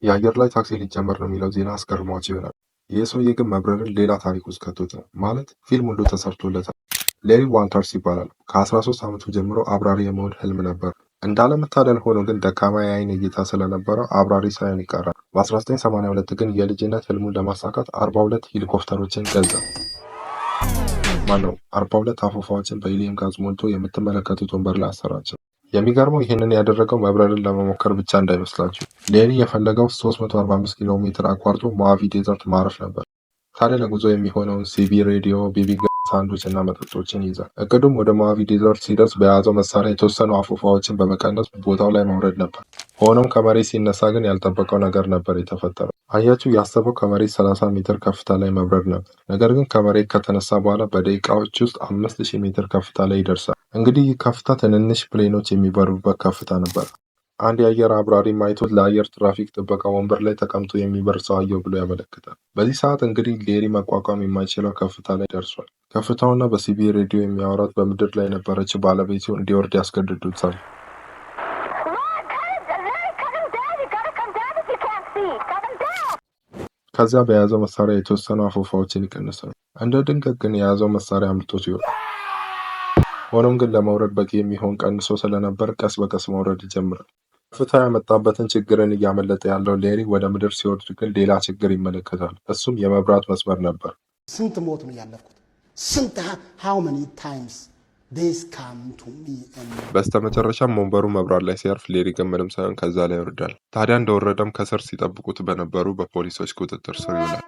የአየር ላይ ታክሲ ሊጀመር ነው የሚለው ዜና አስገርሟቸው ይሆናል። ይህ ሰውዬ ግን መብረርን ሌላ ታሪክ ውስጥ ከቶታል። ማለት ፊልም ሁሉ ተሰርቶለታል። ሌሪ ዋልተርስ ይባላል። ከ13 ዓመቱ ጀምሮ አብራሪ የመሆን ህልም ነበር። እንዳለመታደል ሆኖ ግን ደካማ የአይን እይታ ስለነበረው አብራሪ ሳይሆን ይቀራል። በ1982 ግን የልጅነት ህልሙን ለማሳካት 42 ሄሊኮፕተሮችን ገዛ። ማነው 42 አፎፋዎችን በሂሊየም ጋዝ ሞልቶ የምትመለከቱት ወንበር ላይ አሰራቸው። የሚገርመው ይህንን ያደረገው መብረርን ለመሞከር ብቻ እንዳይመስላችሁ። ሌሪ የፈለገው 345 ኪሎ ሜትር አቋርጦ ሞሃቪ Desert ማረፍ ነበር። ታዲያ ለጉዞ የሚሆነውን CB ሬዲዮ፣ BB ሳንዱች እና መጠጦችን ይይዛል። እቅዱም ወደ ሞሃቪ Desert ሲደርስ በያዘው መሳሪያ የተወሰኑ አፎፋዎችን በመቀነስ ቦታው ላይ መውረድ ነበር። ሆኖም ከመሬት ሲነሳ ግን ያልጠበቀው ነገር ነበር የተፈጠረው። አያችሁ፣ ያሰበው ከመሬት 30 ሜትር ከፍታ ላይ መብረር ነበር። ነገር ግን ከመሬት ከተነሳ በኋላ በደቂቃዎች ውስጥ 5000 ሜትር ከፍታ ላይ ይደርሳል። እንግዲህ ይህ ከፍታ ትንንሽ plane ኦች የሚበሩበት ከፍታ ነበር። አንድ የአየር አብራሪ አይቶት ለአየር ትራፊክ ጥበቃ ወንበር ላይ ተቀምጦ የሚበር ሰው አየሁ ብሎ ያመለክታል። በዚህ ሰዓት እንግዲህ ሌሪ መቋቋም የማይችለው ከፍታ ላይ ደርሷል። ከፍታውና በ CB ሬዲዮ የሚያወራት በምድር ላይ የነበረችው ባለቤቱ እንዲወርድ ያስገድዱታል። Lord, cut it! Larry, cut him down! You gotta come down if you can't see! Cut him down! ከዚያ በያዘው መሳሪያ የተወሰኑ አፎፋዎችን ይቀንሳል። እንደ ድንገት ግን የያዘው መሳሪያ አምልጦት ይወድቃል። ሆኖም ግን ለመውረድ በቂ የሚሆን ቀንሶ ስለነበር ቀስ በቀስ መውረድ ይጀምራል። ከፍታው ያመጣበትን ችግርን እያመለጠ ያለው ሌሪ ወደ ምድር ሲወርድ ግን ሌላ ችግር ይመለከታል። እሱም የመብራት መስመር ነበር። ስንት ሞት ነው ያለፍኩት? ስንት how many times this come to me and በስተመጨረሻም ወንበሩ መብራት ላይ ሲያርፍ ሌሪ ግን ምንም ሳይሆን ከዛ ላይ ይወርዳል። ታዲያ እንደወረደም ከስር ሲጠብቁት በነበሩ በፖሊሶች ቁጥጥር ስር ይውላል።